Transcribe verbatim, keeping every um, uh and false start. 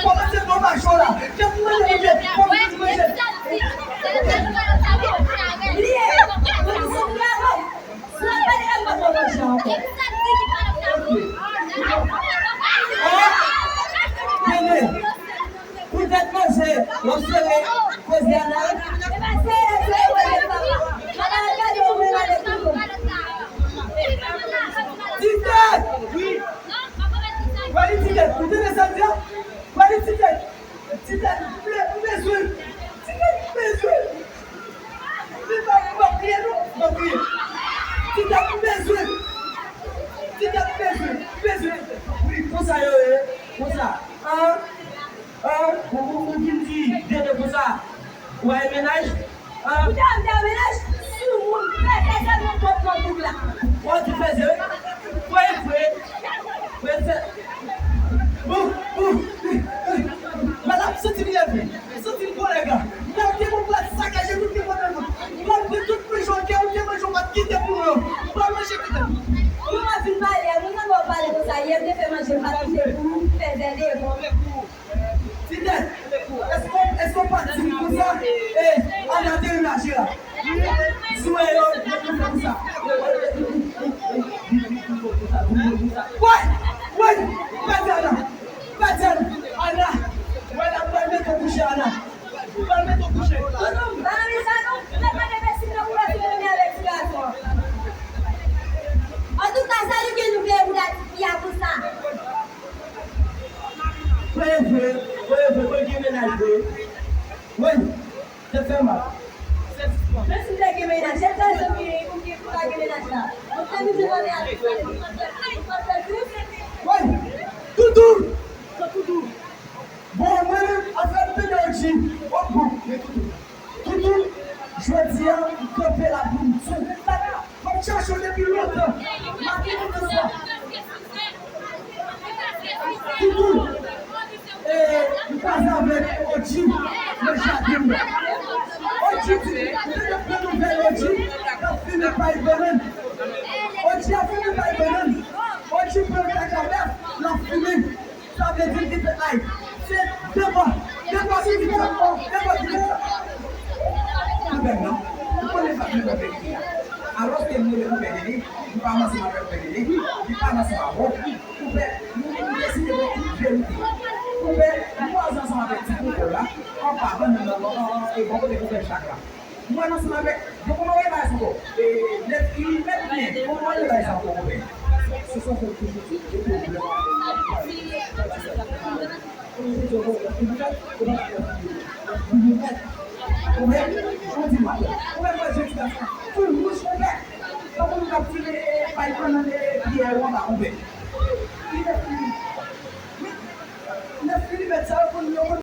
Kòmanse domaj yo la. Kèm manje manje. Kòmanse manje. Li ye. Mwen se bravo. Sa pa de m pa manje ankò. Tande. Poutèt manje, w ap sere koze a la. Sere, sere koze papa. Papa gade w, mwen gade tou. Titèt! Wi. Wè li Titèt, ou tande sa m di a? Wè li Titèt. Titèt, m bezwen. Titèt, m bezwen. Li pa, m pa kriye non, m pa kriye. Titèt, m bezwen. Titèt, m bezwen. M bezwen. Wi, konsa yo ye. Konsa. An, an, ou, ou, ou vin di de de konsa. Ou ay mennaj? An? Ou te, ou te mennaj? Sou moun, fè, fè, fè, moun kont nan bouk la. Ou di fè, se vre? Fè, fè. Fè, fè. Bon, bon. Malap, santi m nève. Santi m kolè, gade. Gade, te bon plat sakaje, tout te bon nan moun. Gade, tout manje, ou te manje, ou pa t kite pou yo. Ou pa manje, kite. Ou pa vin pale, moun nan w pale konsa, yè, m te fè manje, m pa t kite pou ou, fè zède. Titèt, èske, èske w pa t di m konsa? E, Ana te reyaji la. Sou e yo, yo fè konsa. Woy, woy, pa di Ana. Pa di Ana. Ana, woy, la pral mete w kouche, Ana. Pral mete w kouche. Tonton, pa nan men sa non. Lè pa de mesi nan kouvèti, mwen menm avèk ti gason an. Antouka, sa nou gen nou vle pou dat fi a konsa. Vre, vre, vre, vre, mwen gen mennaj vre. Wi, tèt fè mal. Men si w te gen mennaj, se tèl zanmi pou ki pou pa gen mennaj la. Mwen te vin jwenn mwen avèk sa. Wi, Toutou. Toutou. Bon, mwen menm, afè m te gen O G. O, bon, men Toutou. Toutou, jodi a, m kanpe la pou m di w. M ap chache w depi lontan. M ap vin konsa. Toutou, e, m kwaze avèk O G nan jaden m nan. O G di, m te gen pran nouvèl O G k ap fimen pay bannann. O G ap fimen pay bannann. O G pran kaka bèf, l ap fimen. Sa vle di l kite ay. Se devan, devan ki vin sa. Devan ki vin sa. Konpè m nan. Ou konnen sa vle konpè li. Alòske m rele konpè Deni, m pa ansanm avèk konpè Deni, li pa ansanm avè w. Konpè, nou, nou deside pou tout verite. Konpè, nou kwaze ansanm avèk ti konpè w la, anba bannann nan, e bò kote konpè Chak la. Mwen ansanm avèk, donk, kòman w ye bagay sa ankò? E, nèf, li mèt byen, kòman w ye bagay sa ankò, konpè? Se sa fè toujou di, e pwoblèm avè l. Konpè, ou di m, konpè, ou di m, konpè, mwen jodi a, tou wouj, konpè. Tankou nou t ap file, e, bay bannann, e, pyè yo anba, konpè. Li nèf, li, nèf milimèt sa yo konn, yo konn